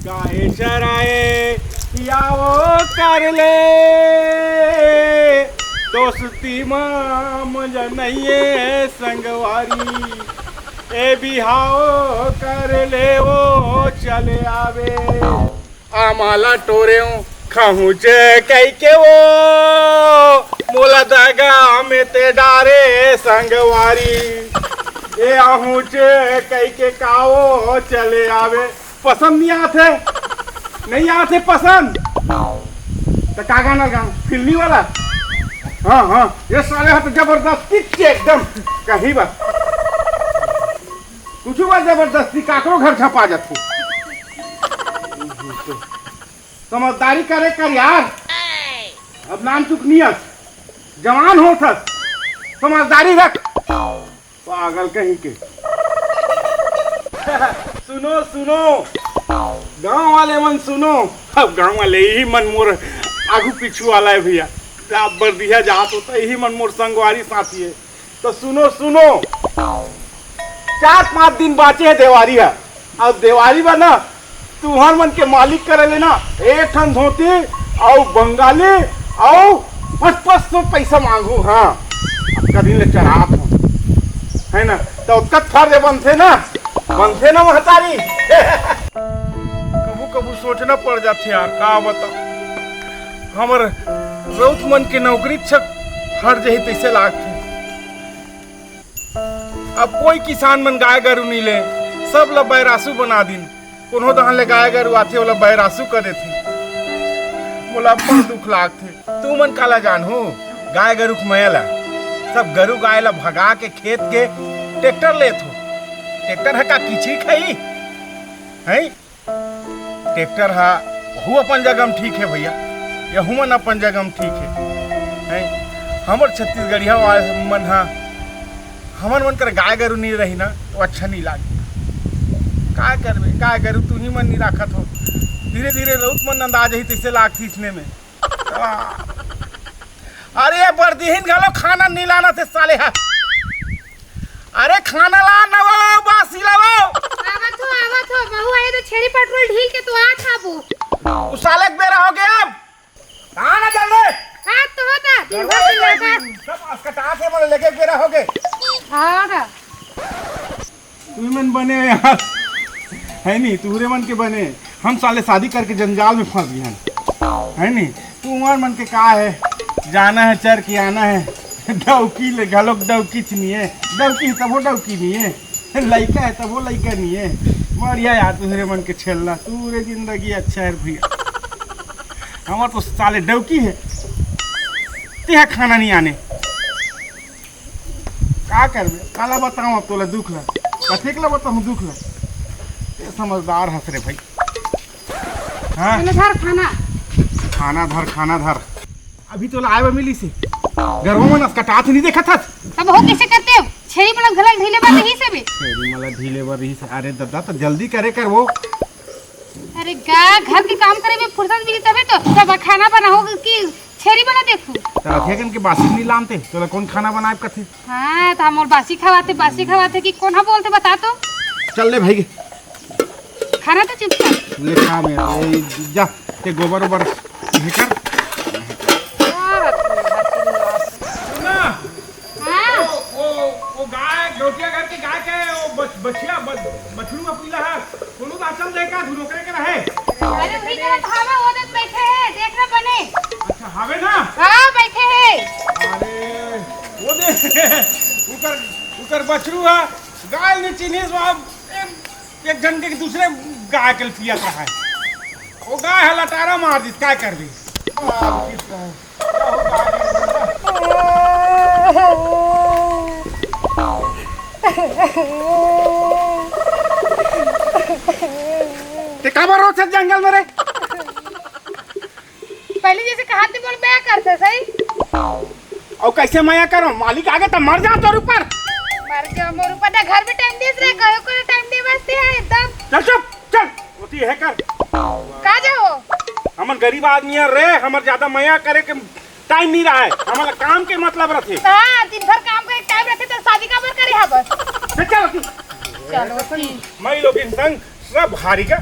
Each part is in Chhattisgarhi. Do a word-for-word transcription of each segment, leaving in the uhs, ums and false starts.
गाय चराए या वो कर ले, दोस्ती मा मजा नइये संगवारी। ए बिहाव कर ले वो चले आवे। आमाला टोरेव खहुचे कहिके वो, मोला दगा में ते डारे संगवारी। ए आहूचे कहिके कावो चले आवे। पसंद नहीं आते, नहीं आते पसंद। तो का गाना गाऊं? फिल्मी वाला? हाँ, हाँ, ये साले हा तो जबरदस्ती के एकदम कहीं बा। कुछ बा जबरदस्ती, काकरो घर झपा जात हो। समझदारी करे कर यार, अब नान चुक नियस, जवान होत हस, समझदारी रख। पागल कहीं के। सुनो, सुनो, गांव वाले मन सुनो। अब गांव वाले इही मन मोर आगू पीछू वाला है भैया। आप बरदिहा जात होता, इही मन मोर संगवारी साथी है। तो सुनो, सुनो, चार पांच दिन बाचे है देवारी है। अब देवारी बा ना, तुहर मन के मालिक करे ले ना, एक ठन धोती अउ बंगाली अउ पाँच पाँच सौ पैसा मांगू। हाँ, अतका दिन ले चरात हूँ, है ना? तो ओतका फर्ज बनथे ना, बनथे ना महतारी। कभू कभू सोचना पड़ जाथे यार, का बताओ, हमर रउत मन के नौकरी छक हट जही तैसे लागथे। अब कोई किसान मन गाय गरु नी ले, सब ल बैरासू बना दिन। कोनो दहान ले गाय गरु आथे, ओला बैरासू कर देथे। मोला बड़ दुख लागथे। तू मन काला जानहू गाय गरु के मया ला? सब गरु गाय ला भगा के खेत के ट्रैक्टर लेथो। ट्रैक्टर ह का किचरी खाई? हैं? ट्रैक्टर हा, वहू अपन जगह में ठीक है भैया, यहू मन अपन जगह में ठीक है, हैं? हमर छत्तीसगढ़िया वाले मन हा, हमर मन कर गाय गरु नहीं रही ना, तो अच्छा नहीं लागे। का करबे, गाय गरु तू ही मन नहीं राखत हो, धीरे धीरे रउत मन अंदाज ही तैसे लागथे इसने में। आ, अरे बरदिहिन घलो खाना नहीं लाना थे साले हा। अरे खाना ला ना वो, बासी ला वो। आवत हो, आवत हो, बहू आई तो छेरी पटरोल ढील के तू आ खाबू। उ साले के बेरा हो गया अब। कहाँ ना चल रहे? हाँ तो होता, दिन भर चिल्लाता। सब अस्कटा से बोले लेके के बेरा हो गए। हाँ, हाँ। तुम मन बने हो यार, है नी? तुहरे मन के बने, हम साले शादी करके जंजाल में फंस गए हैं, है नी? तुम्हार मन के का है, जाना है चर के आना है। डौकी ले घलोक डौकी च नहीं है, डौकी है तबो डौकी नहीं है, लइका है तबो लइका नहीं है। बढ़िया यार, तुहरे मन के छेलना, तुहरे जिंदगी अच्छा है भैया। हमार तो साले डौकी है, तेहा खाना नहीं आने। का करबे, काला बताऊं अब तोला दुख ला, कथेक ला बताऊं दुख ला। ये समझदार हस रे भाई। हाँ? खाना धर, खाना। खाना धर, खाना धर। अभी तोला आए बर मिली से। गरवा मन अस्कटात नहीं देखत हस? तब हो कैसे करते हो? छेरी मतलब घलक ढीले बार नहीं से भी। छेरी मतलब ढीले बार रही से। अरे दादा, तो जल्दी करे कर वो। अरे गा, घर के काम करे में फुर्सत मिली तबे तो। तब खाना बनाओ कि छेरी बना देखू। त रखे कन के बासी नहीं लानते, तोला कौन खाना बनाए कथे? हाँ, त हमर बासी खवाथे, बासी खवाथे कि कौन हा बोलथे बता तो? चल ले भाई। खाना तो चुप कर। ले खा मेरा, ए, जा, ते गोबर ओबर हे कर। सुना, हाँ। वो, वो, वो गाय, गौटिया घर के गाय के, वो बच-, बछिया, बच-, बछड़ू का पीला है, कोनो बाचल दे का, धुन ओकरे के रहे। अरे, वही करत हवे, वो देख बैठे हैं, देख ना बने। अच्छा, हवे ना? हाँ, बैठे हैं। अरे, वो दे, उकर, उकर बछड़ू है, गाय ने चिन्हिस, वो अब एक, एक झन के दूसरे गाय के पियत रहा है। वो गाय है, लटारा मार दिस, काय करबे? ते काबर रोथस जंगल में रे? पहले जैसे कहा थे बोल, मैं करते सही। अउ कैसे मया करो, मालिक आगे तो मर जा तोर ऊपर। मर जा मोर ऊपर, ना घर में टाइम देस रे, कहो को टाइम दे बसते हैं एकदम। चल चुप, चल, होती है कर। का जाओ? हमन गरीब आदमी है रे, हमर ज्यादा मया करे के टाइम नहीं रहा है, हमला काम के मतलब रथे। हाँ, दिन भर काम करे टाइम रथे तो शादी काबर करे हा बस। ले चल अभी। चलो ठीक। माई लोगिन संग सब हारी का।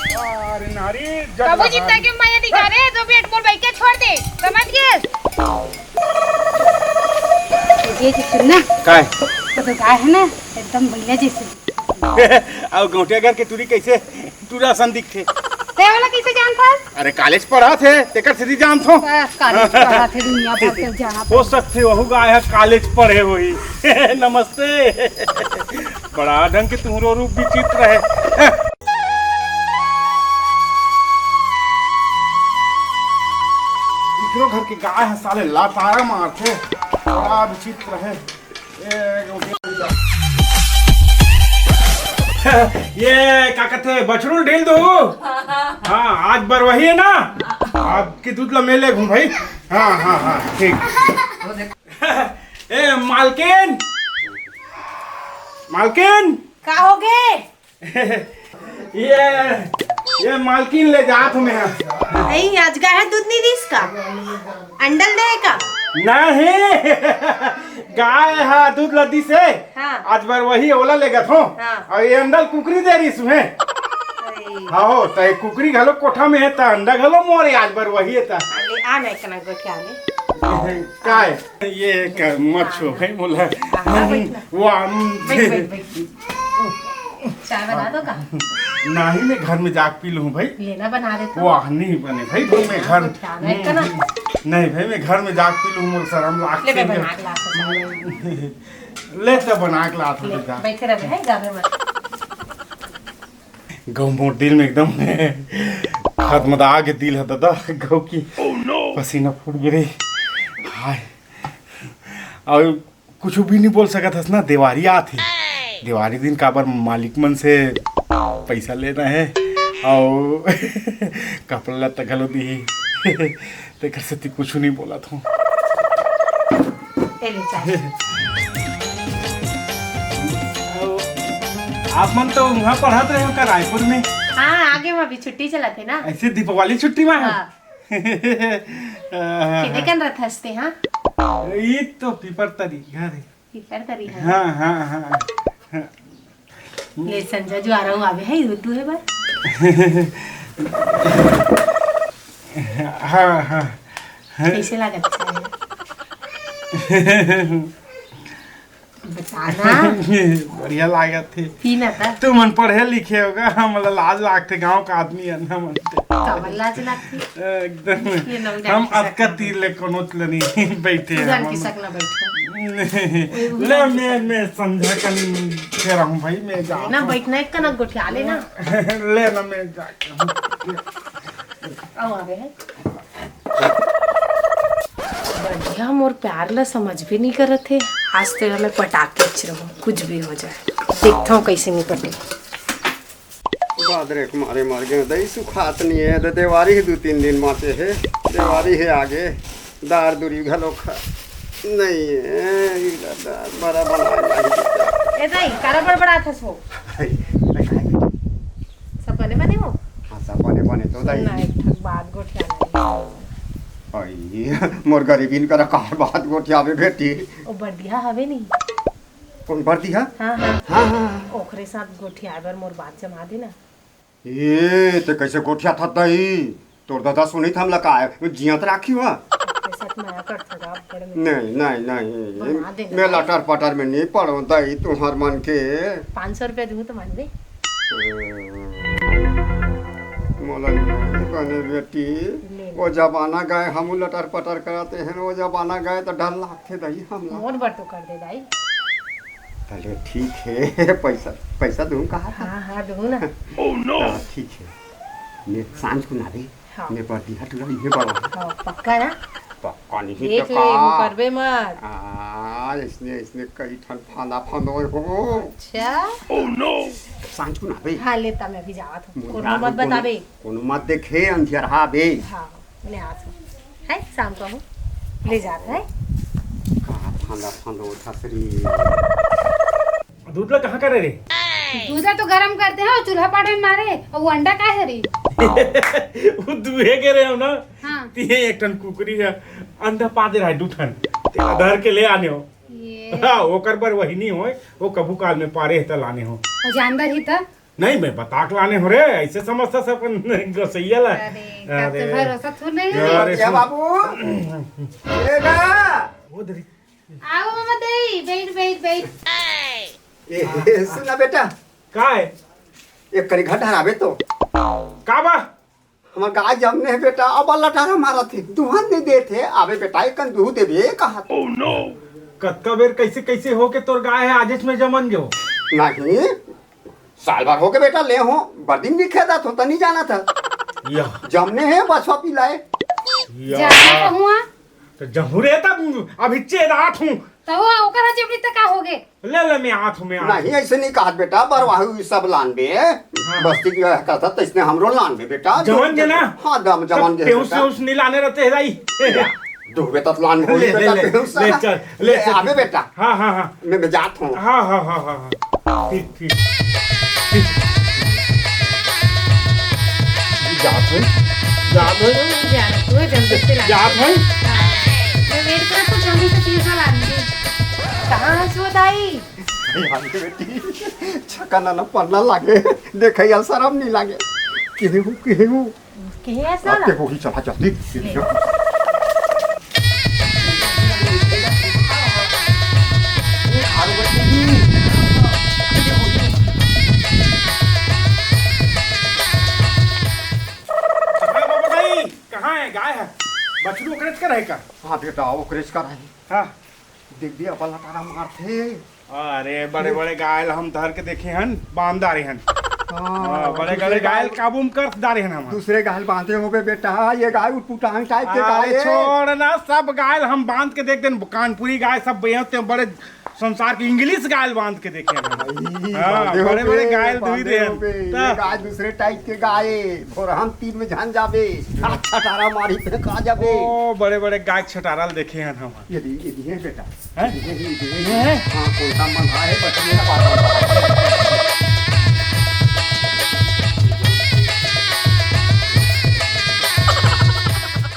अरे नारी, जब कबो लगा जितना के मया दिखा रे, तो भी अटमोल भाई के छोड़ दे, समझ गए? ये जी सुन ना। काय? तो, तो काय है ना, एकदम भैया जैसे। अउ गौंटिया घर के टूरी कैसे टूरा सन दिखथे? ते वाला कैसे जानता? अरे, कॉलेज पढ़ा थे, तेकर सेती जानत हों। बस, कॉलेज पढ़ा थे, दुनिया भर के जाना। हो सकथे, वहू गाय ह कॉलेज पढ़े होही। नमस्ते। बड़ा ढंग के तुहरो रूप विचित्र है। इकरो घर के गाय ह साले लातारा मारथे, बड़ा विचित्र है। ए, ये का कहते, बछरू ढील दू। हाँ, आज बरवही है ना, आज के दूध ला मैं लेगहूँ भाई। हाँ, हाँ, हाँ, ठीक। ए, मालकिन, मालकिन। का होगे? ये, ये मालकिन ले जात हों मैं। नहीं, आज गाय ह दूध नहीं दिस का? अंडा ल दे का? नहीं। गाय ह दूध ल दिस हे। हाँ। आज बरवही ओला लेगत हों। हाँ। अउ ये अंडा ल कुकरी दे रहिस हे। अरे। हाँ हो, त ये कुकरी घलो कोठा में हे, त अंडा घलो मोर हे, आज बरवही हे त। अरे, आ ना, इतना गोठिया ले। काय? ये एक मत छो भाई मोला। हाँ, बैठ ना। वो आम बैठ, बैठ, बैठ। चाय बना दो का? नहीं, मैं घर में जाके पी लूँ भाई। लेना बना देता। वो नहीं बने भाई, वो मैं घर, गोठिया ना, इतना। नहीं भाई, मैं घर में जाके पी लूँ, मोला शर्म लागथे। ले, मैं बना के लात हँव चाय। ले तो बना के लात हँव ले, बेटा। बैठे रहे हैं, जाबे मत। गौ मोर दिल में एकदम खदमदा गे दिल ह दादा, गौ की पसीना फूट गे रे। हाय। अउ कुछु भी नहीं बोल सकत हस ना, देवारी आत हे। देवारी दिन काबर मालिक मन से पैसा लेना हे, अउ कपड़ा लत्ता घलो दिही। तेकर सेती कुछु नहीं बोलत हों। ए ले चाय। अउ आप मन तो उहाँ पढ़त रहे हो का, रायपुर में? हाँ, आगे में अभी छुट्टी चलत हे ना। ऐसे दीपावली छुट्टी में? हाँ। किने कन रथस ते, हाँ? ये तो पीपर तरी घर हे। पीपर तरी हे। हाँ, हाँ, हाँ, हाँ। ले संजा जुआरा हूँ आवे हे, दूध दुहे बर। हाँ, हाँ। कैसे लागत हे? बता ना। बढ़िया लागत हे। पी ना ता। तुमन पढ़े लिखे हो गा, हमला लाज लागथे, गाँव का आदमी हन हमन ते। काबर लाज लागथे? एकदम। ये नौटंकी हम सब अतका तीर ले कोनो ले नहीं बैठे तू जान हमन। किसक ना बैठो। ले, मैं, मैं संझा कन फेर हूँ भाई, मैं जात ना हूँ। बैठना एक कनक गोठिया ले ना। ले ना, मैं जात हूँ। अउ आवे हे। बढ़िया, मोर प्यार ला समझबे नहीं करत हे। आज तो मैं पटाके च रहूँ, कुछ भी हो जाए। देखता हूँ कैसे निपटे। बादरे के मारे मर गे दई, सुखात नहीं हे। दे देवारी हे, दू तीन दिन बाँचे हे। देवारी हे आगे, दार दूरी घलो खा नहीं हे। ई दार बड़ा बना लागी। ए दई, काला बड़बड़ात हस हो? सब बने बने हो? हाँ, सब बने बने तो दई। ना, एक ठक बात गोठिया नहीं। अई, मोर गरीबिन करा कार बात गोठियाबे बेटी। ओ बरदिहा हवे नहीं? कौन बरदिहा? हाँ, हाँ। हाँ, हाँ, हाँ। ओकरे साथ गोठियाए बर मोर बात जमा दे ना। ए, ते कैसे गोठियाथस दई? तोर ददा सुनिस त हमला का जियत राखही? पैसा कमाया करथो गा, अब्बड़ में। नहीं, नहीं, नहीं। बना दे ना मैं भाई। लटर पटर में नहीं पड़ों दई, तुहर मन के। पाँच सौ रुपया दूँ तो मानबे? मोला नहीं बने बेटी, ले ले। वो जमाना गए, हमू लटर पटर कराते हैं, वो जमाना गए तो डर लागथे दई हमला। मोर बर तो कर दे दाई। तले ठीक हे, पैसा, पैसा दूँ कहा था? हाँ, हाँ, दूँ ना। हाँ, ठीक हे। मैं सांझ को ना दे, हाँ। मैं बरदिहा टूरा इहे बड़ा। हाँ, पक्का ना? पक्का नहीं देख तो ले, का? मुकरबे मत। आ, इसने, इसने कई ठन फांदा फांदोय हो। अच्छा। सांझ को ना बे। हाँ, लेता मैं अभी जावत हूँ। मुझे कोनो यार मत कोनो, बताबे। कोनो मत देखे, अंधियर हा बे। हाँ, ले आत हूँ। है, शाम को हूँ। ले जात है। का फांदा फांदो छसरी। दूध ला कहाँ करे रे? दूध ला तो गरम करते हो, चूल्हा पाड़े में मारे, और वो अंडा का है रे? वो दुहे के रे हो ना? हाँ। तिहे एक ठन कुकरी है, अंडा पा दे रहा है दू ठन। तेला धर के ले आने हो। ये। हाँ, ओकर बर वही नहीं होय, वो कभू काल में पारे है त लाने हो। और जानवर ही त? नहीं, मैं बता के लाने हो रे, ऐसे समझता से अपन गोसैया ला। अरे, का तो अरे। भरोसा थोर नहीं है। अरे, भैया सुन। बाबू, ए ना। ओ दरी। आओ मामा दाई, बैठ, बैठ, बैठ। ए, ए, सुन ना बेटा। का है? एक कनी घर डहर आबे तो। का बा? हमर गाय जमने हे बेटा, अब लटारा मारत हे, दुहन नइ देत हे। आबे बेटा, एक कन दूध देबे कहत। कतका बेर कैसे कैसे होके तोर गाय हे, आजेच में जमन गेव। नहीं, साल भर होगे बेटा, ले हो, बरदी म नइ खेदत हो, त नइ जानत ह। या। जमने हे बछवा पिलाए। या। जाना तो हुआ। तो जहूँ रे तब अभी चेदात हूँ। तो वो ओकर जबरी तक का होगे? ले, ले, मैं आत हूँ, मैं आत नहीं, हूँ। ऐसे नहीं कहत बेटा, बरवाहू ई सब लानबे। हाँ। बस्ती के कहत ह, तैसने हमरो लानबे बेटा। जवन जे ना? हाँ, दम जवन तब जे पेउस बेटा। सेउस नहीं लाने रहते है दाई। दुहबे तब लान होई ले, ले, बेटा, ले, पेउस। ले, चल, ले, ले, चल। आबे बेटा। हाँ, हाँ, हाँ। मैं, मैं जात हूँ। हाँ, हाँ, हाँ, हाँ, हाँ। ठीक, ठीक। ठीक। जात हूँ। जात हूँ। जा, तू जल्दी से ला। जात हूँ। हाँ। मैं वेट करत हूँ, जल्दी से पिउसा लान दे। कहाँ हस वो दाई? अरे बेटी, छक्का ना ना पन्ना लागे, देखे यार शरम नहीं लागे। केहे हूँ, केहे हूँ। केहे ऐसा आपके ला? वही चला जल्दी। ले। कहाँ है बाबा भाई? कहाँ है? गाय है? बछरू ओकरेच कर है का? हाँ बेटा, ओकरेच कर है। हाँ। देख दे, अब लटारा मारथे। अरे, बड़े-बड़े गाय ल हम धर के देखे हन, बांध डारे हन। हाँ, हाँ, बड़े-बड़े दूसरे गाय ल गाय काबू म कर डारे हन हम। दूसरे गाय ल बांधे होबे बेटा, ये गाय उटपुटांग टाइप के अरे, गाय है। छोड़ ना, सब गाय ल हम बांध के देख देन, कानपुरी गाय सब बेचते हैं, बड़े संसार के English गाय ल बांध के देखे हन हम। भाई, हाँ, बांधे बड़े-बड़े होबे, गाय ल धुई बांधे देहन। होबे, त ये गाय दूसरे टाइप के गाय, भोरहा म तीन में झन जाबे, छटारा मारी फेंका जाबे। ओ, बड़े-बड़े गाय छटारा ल देखे हन हम। ये दी, ये दी है बेटा। हैं? ये, ये, ये, ये है? हाँ, कोई काम बंधा है, बस ये पास।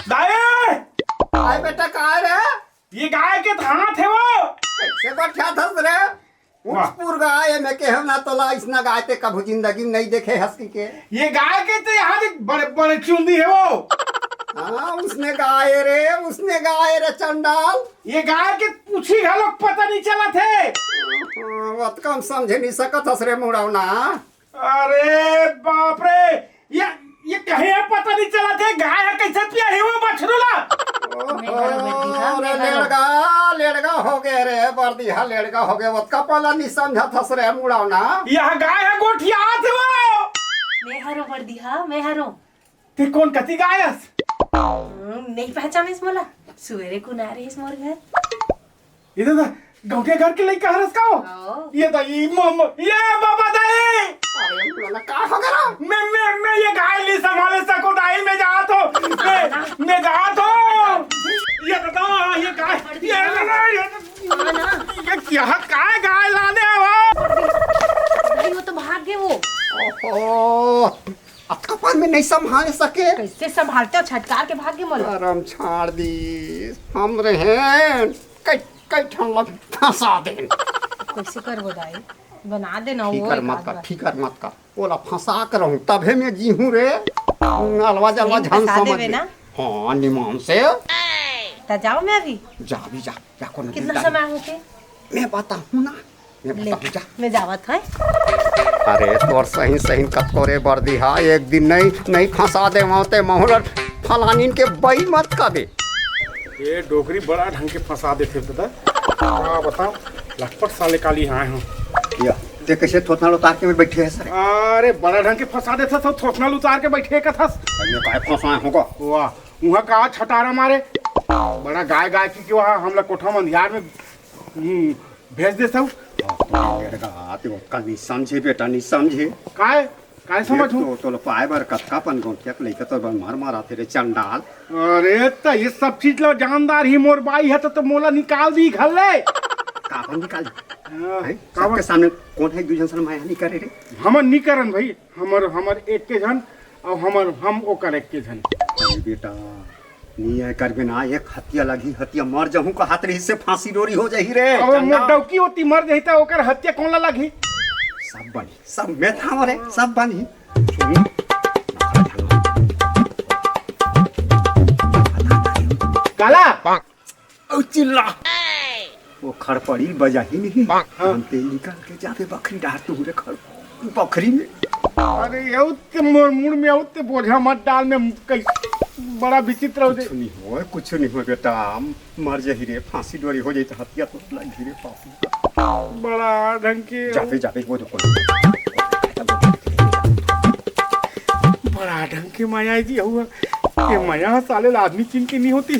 दाई! आय बेटा, का रे? ये गाय के थाना थे वो। कैसे बठियाथस रे? वाह। उचपुर गाय, मैं केहेंव ना तोला, इसना गाय ते कभू जिंदगी में नहीं देखे हस कहिके। ये गाय के तो यहाँ देख बड़े, बड़े चुंदी है वो। हाँ, उसने गाय रे, उसने गाय रे चंडाल। ये गाय के पूछी घलो पता नहीं चलत हे। हाँ, वतका हम समझे नहीं सकत हस रे मुड़ौना। अरे बाप रे, ये, ये कहीं है पता नहीं चलत हे, गाय है कैसे पिया ही वो बछरू ला। मैं घरो बैठी था, ओहो, मैं रे घरो। लेड़गा, लेड़गा हो गए रे, बरदिहा लेड़गा हो गए, वतका पहला नहीं समझत हस रे मुड़ौना। यह गाय है गोठियात हे वो। मैं हरो बरदिहा, मैं हरो। ते कोन कती गाय हस? हम्म, नहीं पहचानिस मोला? सुबेरे कुन आय रहिस मोर घर। ये तो गौंटिया घर के लइका हरस का हो? हाँ। ये तो ई मम-, ये बाबा दाई। अरे, बोला, का हो गया? मैं, मैं, मैं ये गाय नहीं संभाले सको दाई, मैं जात हूँ। मैं, मैं जात हूँ। ये तो, ये गाय, ये, ये, ये, ये क्या काय गाय लाने हो? भाई, वो तो भाग गए वो। ओहो। अतका पान में नहीं संभाल सके। कैसे संभालते हो? छटकार के भाग गए मोला। करम छाड़ दी, हम रहेन, कई, कई ठन ला फंसा देन। कैसे करबो दाई? बना देना वो फिकर एक मत आध कर, बार। फिकर मत कर। ओला फंसा के रहूं, तभे मैं जीहूं रे। अलवा जलवा सही में झन फंसा समझ देवे ले। ना? हाँ, निमान से। त जाओ मैं अभी। जा भी जा, जा कोनो कितना दिन समय होते? मैं बताहूं ना। मैं ले, बताहूँ, जा। मैं जावत है। अरे, तोर सही सही कतको रे बरदिहा, एक दिन नहीं, नहीं फंसा देवं ते महूं ल फलानिन के बई मत कबे। ये डोकरी बड़ा ढंग के फंसा देथे दादा। का बताओ, लटपट साले काली आए हो। या, ते कैसे थोथना उतार के में बैठे है सर? अरे, बड़ा ढंग के फंसा देथे तो थोथना उतार के बैठे कथस। अरे, काय फंसाए होगा? वाह, उहाँ का छटारा मारे। बड़ा गाय गाय की, की वहाँ हमला कोठा मंदियार में, हम्म, भेज दे सब। लेड़गा, ते ओतका नहीं समझे बेटा, नहीं समझे। काय? काय समझ हूँ? तो, तो लो पाए बर कतका पन गोंटिया के लइका तो बर मार मारा थे रे चंडाल। अरे, त ये सब चीज लो जानदार ही मोर बाई है तो, तो मोला निकाल दी घर ले। काबर निकाल दी? हाँ, हैं? काबर? सबके सामने कोन है दू झन सन माया नहीं करे रे? हमर नहीं करन भाई, हमर, हमर एक के झन, अउ हमर, हम ओकर एक के झन। अरे बेटा, नियाय करबे ना, एक हत्या लगही, हत्या मर जहूं कहत रहिस से फांसी डोरी हो जाही रे, अब चंदा। मोर डौकी होती मर जाही त ओकर हत्या कोन ला लगही? सब बनी, सब में था रे, सब बनी। सुन, काला, चिल्ला। वो खड़पड़ी बजा ही नहीं। हाँ। हम ते निकल के जाबे बखरी डार तू रे खड़, बखरी में। अरे, ये उत्ते मोर मुड़ में उत्ते बोझा मत डाल, मैं कई बड़ा विचित्र हो जाए। कुछ नहीं हो, कुछ नहीं हो बेटा, मर जाही रे, फांसी डोरी हो जाई त हत्या तो लग रे पापी। बड़ा ढंग के जाबे, जाबे, वो तो कोई। बड़ा ढंग के माया जी हुआ। ये माया साले ला आदमी चिन के नहीं होती।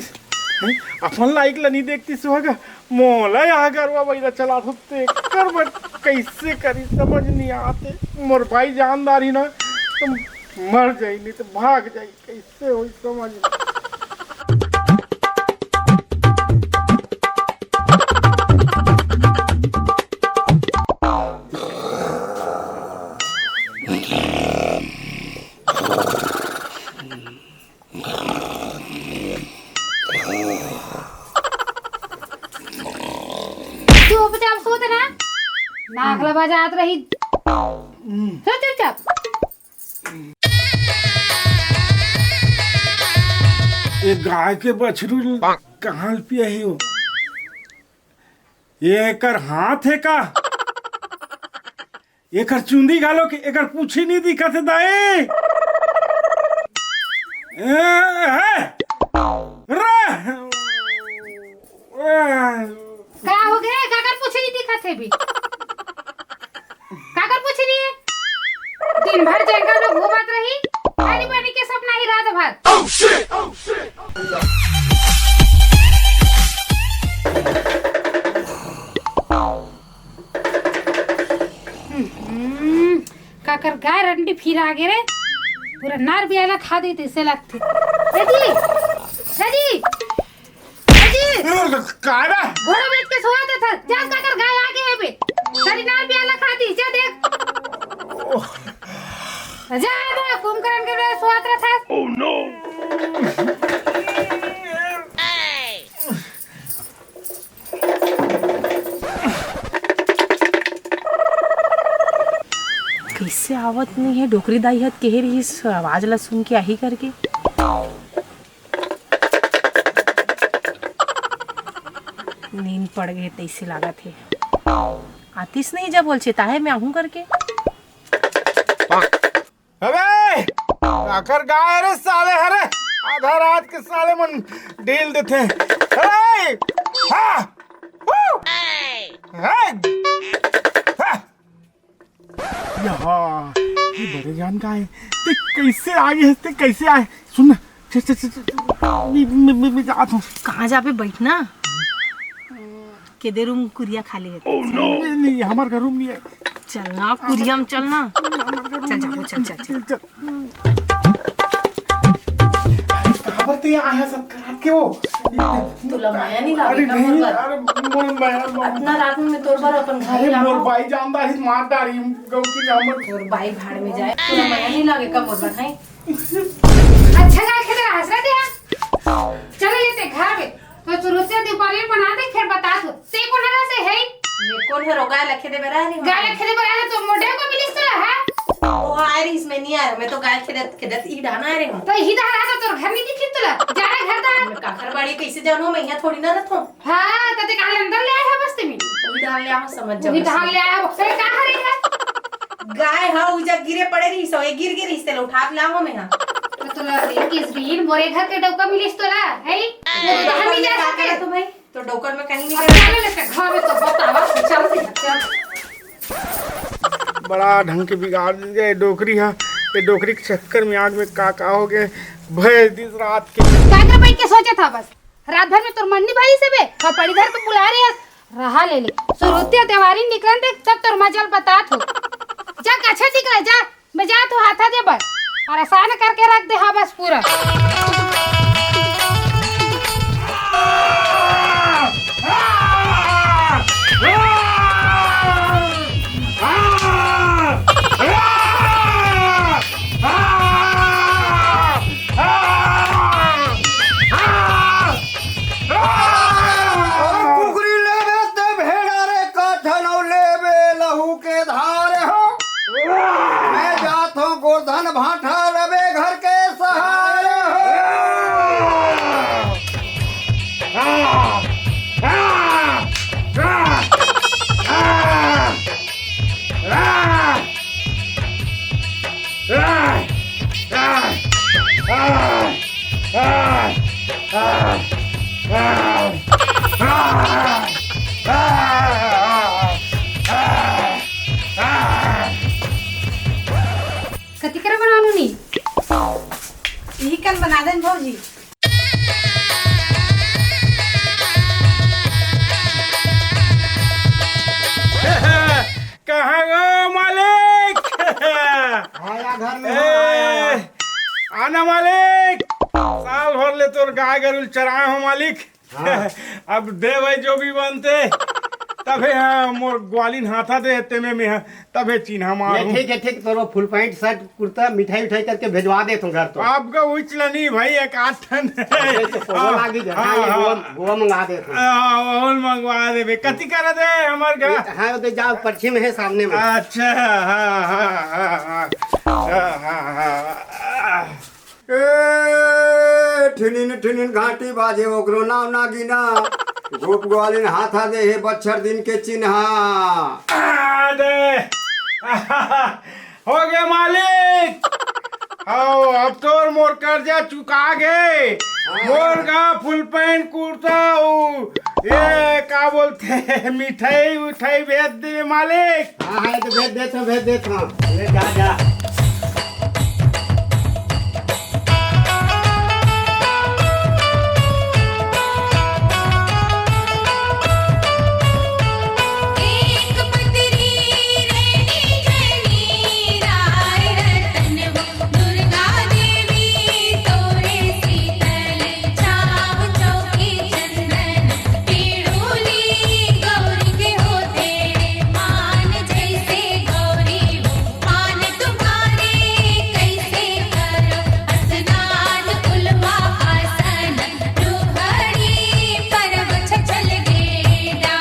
हैं? अपन लाइक ला नहीं देखती सुहागा। मोला यहाँ गरवा बैला चला सकते कर, मैं कैसे करी समझ नहीं आते। मोर भाई जानदार ही ना तो मर जाई, नहीं तो भाग जाई। कैसे होई समझ नहीं। चुपचाप सूत ना, नाक ला बजात रही। सो चुपचाप। ये गाय के बछरू कहाँ ले पिया ही हो? ये एकर हाथ है का? एकर चुंदी घालो के, एकर पूछी नहीं दिखत है दाई। ए, ए, रे, ए। का हो गया? काकर पूछी नहीं दिखत है भी? काकर पूछी नहीं है? दिन भर जंगल में घूमत रही, पानी पानी के सपना ही रात भर। हम्म, काकर गाय रंडी फिर आ गे रे, पूरा नार बियाला खा देते से लगते। राजी, राजी, राजी। का रे? घोड़ा बेच के सोवा देत हस, जा काकर गाय आ गे हे बे, सारी नार बियाला खा दी, जा देख। जा बे, कुंभकर्ण के बे सोवत रहत हस। कैसे आवत नहीं है? डोकरी दाई हत कहे रहिस आवाज ला सुन के आही करके। नींद पड़ गए तैसे लागत है। आतिस नहीं जब बोल चेताहे मैं आहूं करके। अबे, काकर गाय रे साले हरे, आधा रात के साले मन ढील देथे। अरे, हाँ, हू, हाँ, हाँ। यहाँ, ये बड़े जान का है। ते कैसे आए, ते कैसे आए? सुन ना, चल, चल, चल, चल, चल। मैं, मैं, मैं, मैं जात हूँ। कहाँ जाबे बैठ ना? के दे रूम कुरिया खाली है। नहीं, नहीं, हमार घर रूम नहीं है। चल ना, कुरिया में चल ना। चल, जाओ, चल, चल, चल। चल। काबर ते आया सब करा के वो? तोला माया नहीं लागे अरे का नहीं, मोर बर? अरे मोर माया, मोर अतना रात में मैं तोर बर अपन घर अरे जाऊँ। मोर भाई जानदार ही मार डारी गौ की हमर। तोर भाई भाड़ में जाए, तोला माया नहीं लागे का मोर बर, हैं? अच्छा गाय खेदे हंस रहे थे यार। चलो लेते घर में। तो सुरुचिया दीपावली मना दे, फिर बता दो। ते कोन हरा से है? मैं कोन हरो गाय ला खेदे बर आए रहे हूँ। गाय ला खेदे बर आए रहे तो मोटे को मिलिस तो है? वो आए रही, इसमें नहीं आए रहे। मैं तो गाय खेदे, खेदे ही डाना आए रहे हूँ। तो ही डाना है तो तोर घर नहीं दिखी तुला। जा रहा घर दा। मैं काकर बाड़ी कैसे जानू? मैं यहाँ थोड़ी ना रहता हूँ। हाँ, तो ते कहाँ अंदर ले आए है बस्ती में? वही डाल ले आओ, समझ जाओ वही बस। डाल ले आए हो। अरे, कहाँ रही है? गाय हा, उजा गिरे पड़े रही सो, ये गिर गिर इससे उठा के लाओ मैं यहाँ। तो तोला एक इस बीन मोरे घर के डौका मिलिस तोला, है? तो डौका में जा सके। तो भाई, तो डौकर में कहीं नहीं अब गया। चले लेके घर में तो बतावा, चल से चल। बड़ा ढंग के बिगाड़ दिया ये डोकरी हा। ये डोकरी के चक्कर में आज में का का हो गए भय दिस रात के। काकर बैठ के सोचे था बस, रात भर में तोर मन नहीं भाई से बे, खपड़ी धर के बुला रहे हैं, रहा ले ले। सुरुतिया देवारी निकलन दे, तब तोर मजल बतात हो। जा, कछा निकले, जा। मैं जात हूँ हाथा दे बर, और आसान करके रख दे, हाँ, बस पूरा। कुकरी लेबे ते भेड़ा रे, का झनौ लेबे लहू के धार हो। कति करा बनानू नी? इही कन बना देन भौजी। कहाँ गो मालिक? आया घर में, ए, आया। आना मालिक, साल भर ले तोर गाय गरुल चराए हो मालिक। हाँ। अब दे भाई जो भी बनते, तभे हाँ मोर ग्वालिन हाथा दे तेमे में हाँ, तभे चिन्हा मारू। ठीक है, ठीक, तोरो full pant shirt कुर्ता मिठाई उठाई करके भेजवा दे तुम घर तो। आपका उचला नहीं भाई, एक आध ठन। अच्छा, अच्छा, पोगो हाँ, लागी जा। हाँ, हाँ, ये हाँ। गोवा, गोवा मंगा दे तुम। हाँ, और मंगवा दे बे। कति करा दे हमार घर? हाँ, तो जाओ, पर्ची में है सामने में। अच्छा, हाँ, हाँ, हाँ, हाँ। हाँ, हाँ, हाँ। ए, ठिनिन ठिनिन घाटी बाजे, ओकरो नाव नागिना। गोप ग्वालिन हाथा दे हे बच्छर दिन के चिन्हा। आ, दे। हो गे मालिक। आओ, अब तोर मोर कर्जा चुका गे। मोर गा full pant कुर्ता, उ, ये का बोलते, मिठाई उठाई भेज दे मालिक। हाँ, हाँ, ये तो भेज देत हूँ, भेज देत हूँ। ले जा, जा। एक पतरी रहनी जनी राय रतन वो दुर्गा देवी तोरे शीतल छाव चौकी चंदन पीड़ूली गौरी के होते मान जैसे गौरी वो मान तुम्हारे कैसे करो स्नान उलवा आसन लोहड़ी पर्व छछल गेदा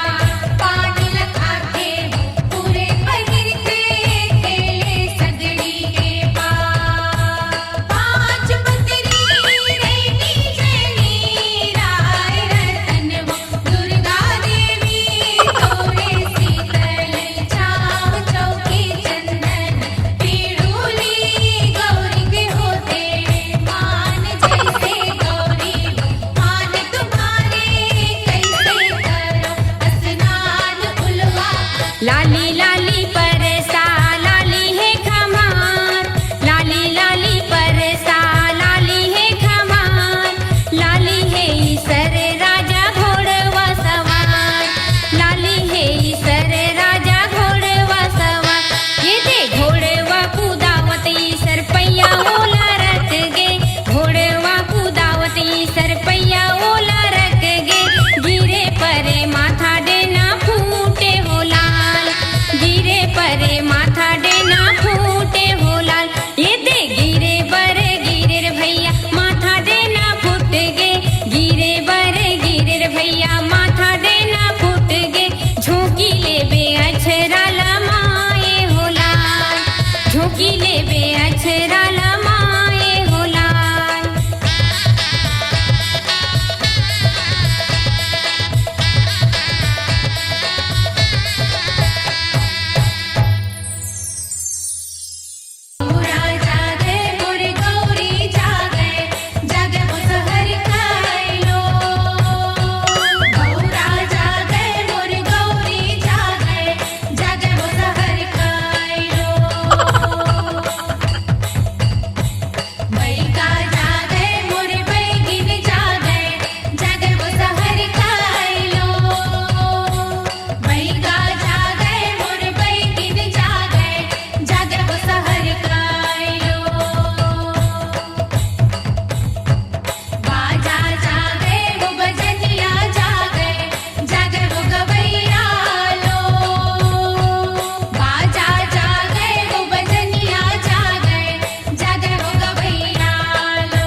पानी लखाथे पूरे पहिर के खेले सगड़ी के पार। पाँच पतरी रैनी जैनी राय रतन वो दुर्गा देवी तोरे शीतल छाव चौकी चंदन पीड़ूली गौरी के होते मान जैसे गौरी मान तुम्हारे कैसे करो स्नान उलवा। लाली लाली परसा लाली हे खमार, लाली लाली परसा लाली हे खमार, लाली हे ईसर राजा घोड़वा सवार, लाली हे ईसर राजा घोड़वा सवार। ये दे घोड़वा कुदावत ईसर पैया ओला रत गे, घोड़वा कुदावत ईसर पैया ओला रत गे। गिरे परे माथा डेना फूटे हो लाल, गिरे परे माथा डेना फूटे हो लाल। ये दे गिरे बर गिरे रे भैया माथा डेना फूट गे, गिरे बर गिरे रे भैया माथा डेना फूट गे। झोंकी लेबे अछरा लमाए हो लाल, झोंकी लेबे अछरा लमाए हो लाल। गौरा जागे मोर गौरी जागे, जागे वो सहर खाए लो। गौरा जागे मोर गौरी जागे, जागे वो सहर खाए लो। बैगा जागे मोर बैगिन जागे, जागे वो सहर खाए लो। बैगा जागे मोर बैगिन जागे, जागे वो सहर खाए लो। बाजा जागे वो बजनिया जागे, जागे वो गवैया लो। बाजा जागे वो बजनिया जागे, जागे वो गवैया लो।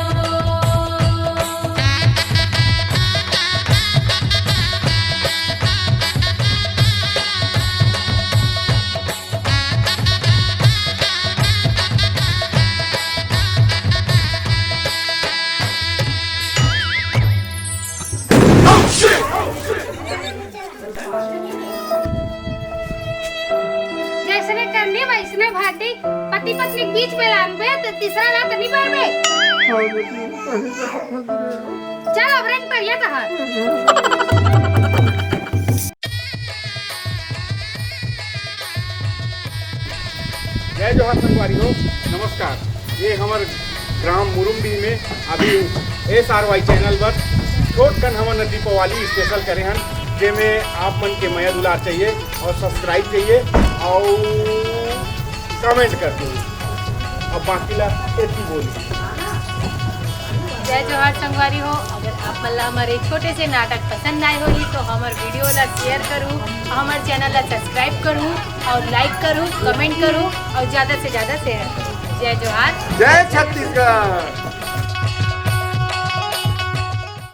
जैसने करनी वैसने भाटी, पति पत्नी के बीच में लानबे तो तीसरा रात नहीं पारबे। चल अब रंग पर ये कहा। जय जोहार संगवारी हो, नमस्कार। ये हमर ग्राम मुरुमडीह में अभी एस आर वाई चैनल पर छोट कन हमन दीपावली स्पेशल करे हन, जेमे आप मन के मया दुलार चाहिए और सब्सक्राइब चाहिए और कमेंट कर दो। अब बाकी ला एती बोली। जय जोहार संगवारी हो, अगर आप मन ला हमर ये छोटे से नाटक पसंद आए होही तो हमर वीडियो ला शेयर करू, हमर चैनल ला सब्सक्राइब करू और लाइक करू, कमेंट करू और ज्यादा से ज्यादा शेयर करू। जय जोहार। जय छत्तीसगढ़।